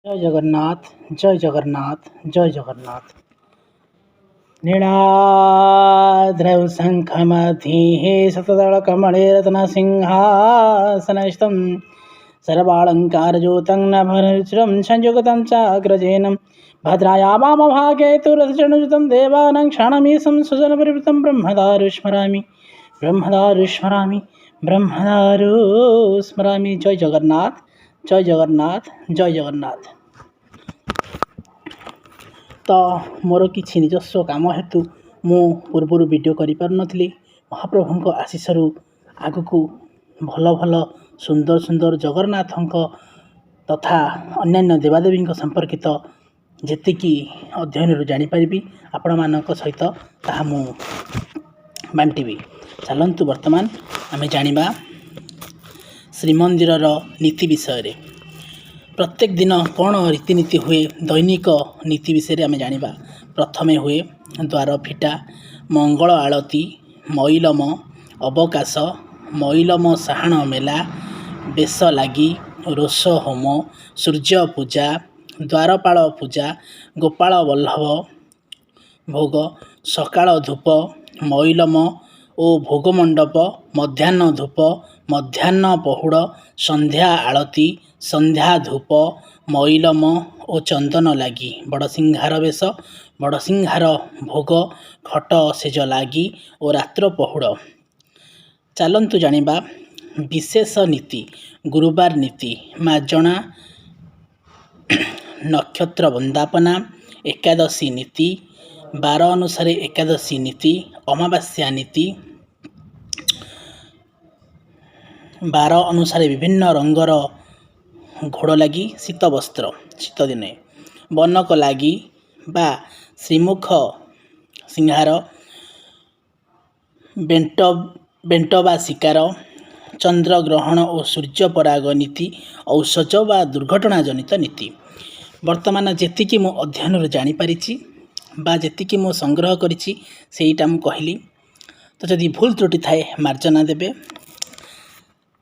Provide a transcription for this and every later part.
ଜୟ ଜଗନ୍ନାଥ, ଜୟ ଜଗନ୍ନାଥ, ଜୟ ଜଗନ୍ନାଥ। ନୀଳାଦ୍ରौ ଶଙ୍ଖमध्ये ଶତଦଳକମଳେ ରତ୍ନସିଂହାସନस्थं सर्वालङ्कारयुतं नभरुचिरं संयुगतं चाग्रजेनं भद्राया वामभागे तु रथचरणयुतं देवानां क्षणमीशं सुजनपरिवृतं ब्रह्मदारु स्मरामि, ब्रह्मदारु स्मरामि, ब्रह्मदारु स्मरामि। ଜୟ ଜଗନ୍ନାଥ, ଜୟ ଜଗନ୍ନାଥ, ଜୟ ଜଗନ୍ନାଥ। ତ ମୋର କିଛି ନିଜସ୍ୱ କାମ ହେତୁ ମୁଁ ପୂର୍ବରୁ ଭିଡ଼ିଓ କରିପାରୁନଥିଲି। ମହାପ୍ରଭୁଙ୍କ ଆଶିଷରୁ ଆଗକୁ ଭଲ ଭଲ ସୁନ୍ଦର ସୁନ୍ଦର ଜଗନ୍ନାଥଙ୍କ ତଥା ଅନ୍ୟାନ୍ୟ ଦେବାଦେବୀଙ୍କ ସମ୍ପର୍କିତ ଯେତିକି ଅଧ୍ୟୟନରୁ ଜାଣିପାରିବି, ଆପଣମାନଙ୍କ ସହିତ ତାହା ମୁଁ ବାଣ୍ଟିବି। ଚାଲନ୍ତୁ, ବର୍ତ୍ତମାନ ଆମେ ଜାଣିବା ଶ୍ରୀମନ୍ଦିରର ନୀତି ବିଷୟରେ। ପ୍ରତ୍ୟେକ ଦିନ କ'ଣ ରୀତିନୀତି ହୁଏ, ଦୈନିକ ନୀତି ବିଷୟରେ ଆମେ ଜାଣିବା। ପ୍ରଥମେ ହୁଏ ଦ୍ୱାର ଫିଟା, ମଙ୍ଗଳ ଆଳତୀ, ମଇଲମ, ଅବକାଶ, ମଇଲମ ସାହାଣ ମେଲା, ବେଶ ଲାଗି, ରୋଷ ହୋମ, ସୂର୍ଯ୍ୟ ପୂଜା, ଦ୍ୱାରପାଳ ପୂଜା, ଗୋପାଳ ବଲ୍ଲଭ ଭୋଗ, ସକାଳ ଧୂପ, ମଇଲମ ଓ ଭୋଗମଣ୍ଡପ, ମଧ୍ୟାହ୍ନ ଧୂପ, ମଧ୍ୟାହ୍ନ ପହୁଡ଼, ସନ୍ଧ୍ୟା ଆଳତୀ, ସନ୍ଧ୍ୟା ଧୂପ, ମଇଲମ ଓ ଚନ୍ଦନ ଲାଗି, ବଡ଼ସିଂହାର ବେଶ, ବଡ଼ସିଂହାର ଭୋଗ, ଖଟ ଶେଯ ଲାଗି ଓ ରାତ୍ର ପହୁଡ଼। ଚାଲନ୍ତୁ ଜାଣିବା ବିଶେଷ ନୀତି। ଗୁରୁବାର ନୀତି: ମାଜଣା, ନକ୍ଷତ୍ର ବନ୍ଦାପନା, ଏକାଦଶୀ ନୀତି, ବାର ଅନୁସାରେ ଏକାଦଶୀ ନୀତି, ଅମାବାସ୍ୟା ନୀତି, ବାର ଅନୁସାରେ ବିଭିନ୍ନ ରଙ୍ଗର ଘୋଡ଼ ଲାଗି, ଶୀତ ବସ୍ତ୍ର ଶୀତ ଦିନେ, ବନକ ଲାଗି ବା ଶ୍ରୀମୁଖ ସିଂହାର, ବେଣ୍ଟ ବା ଶିକାର, ଚନ୍ଦ୍ରଗ୍ରହଣ ଓ ସୂର୍ଯ୍ୟପରାଗ ନୀତି, ଔଷଧ ବା ଦୁର୍ଘଟଣା ଜନିତ ନୀତି। ବର୍ତ୍ତମାନ ଯେତିକି ମୁଁ ଅଧ୍ୟୟନରୁ ଜାଣିପାରିଛି ବା ଯେତିକି ମୁଁ ସଂଗ୍ରହ କରିଛି, ସେଇଟା ମୁଁ କହିଲି। ତ ଯଦି ଭୁଲ ତ୍ରୁଟି ଥାଏ, ମାର୍ଜନା ଦେବେ।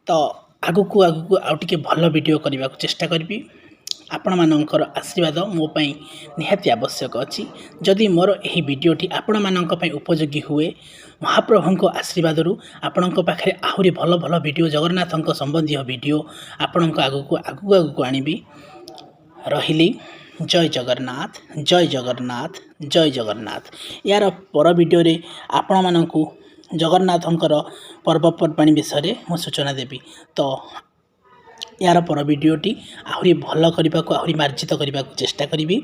ତ ଆଗକୁ ଆଗକୁ ଆଉ ଟିକେ ଭଲ ଭିଡ଼ିଓ କରିବାକୁ ଚେଷ୍ଟା କରିବି। ଆପଣମାନଙ୍କର ଆଶୀର୍ବାଦ ମୋ ପାଇଁ ନିହାତି ଆବଶ୍ୟକ ଅଛି। ଯଦି ମୋର ଏହି ଭିଡ଼ିଓଟି ଆପଣମାନଙ୍କ ପାଇଁ ଉପଯୋଗୀ ହୁଏ, ମହାପ୍ରଭୁଙ୍କ ଆଶୀର୍ବାଦରୁ ଆପଣଙ୍କ ପାଖରେ ଆହୁରି ଭଲ ଭଲ ଭିଡ଼ିଓ, ଜଗନ୍ନାଥଙ୍କ ସମ୍ବନ୍ଧୀୟ ଭିଡ଼ିଓ ଆପଣଙ୍କ ଆଗକୁ ଆଗକୁ ଆଗକୁ ଆଣିବି। ରହିଲି। ଜୟ ଜଗନ୍ନାଥ, ଜୟ ଜଗନ୍ନାଥ, ଜୟ ଜଗନ୍ନାଥ। ଏହାର ପର ଭିଡ଼ିଓରେ ଆପଣମାନଙ୍କୁ ଜଗନ୍ନାଥଙ୍କର ପର୍ବପର୍ବାଣି ବିଷୟରେ ମୁଁ ସୂଚନା ଦେବି। ତ ଏହାର ପର ଭିଡ଼ିଓଟି ଆହୁରି ଭଲ କରିବାକୁ, ଆହୁରି ମାର୍ଜିତ କରିବାକୁ ଚେଷ୍ଟା କରିବି।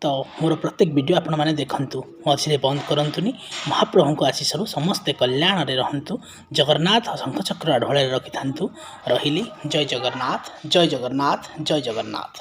ତ ମୋର ପ୍ରତ୍ୟେକ ଭିଡ଼ିଓ ଆପଣମାନେ ଦେଖନ୍ତୁ, ମଝିରେ ବନ୍ଦ କରନ୍ତୁନି। ମହାପ୍ରଭୁଙ୍କ ଆଶିଷରୁ ସମସ୍ତେ କଲ୍ୟାଣରେ ରହନ୍ତୁ। ଜଗନ୍ନାଥ ଶଙ୍ଖଚକ୍ର ଢୋଳରେ ରଖିଥାନ୍ତୁ। ରହିଲି। ଜୟ ଜଗନ୍ନାଥ, ଜୟ ଜଗନ୍ନାଥ, ଜୟ ଜଗନ୍ନାଥ।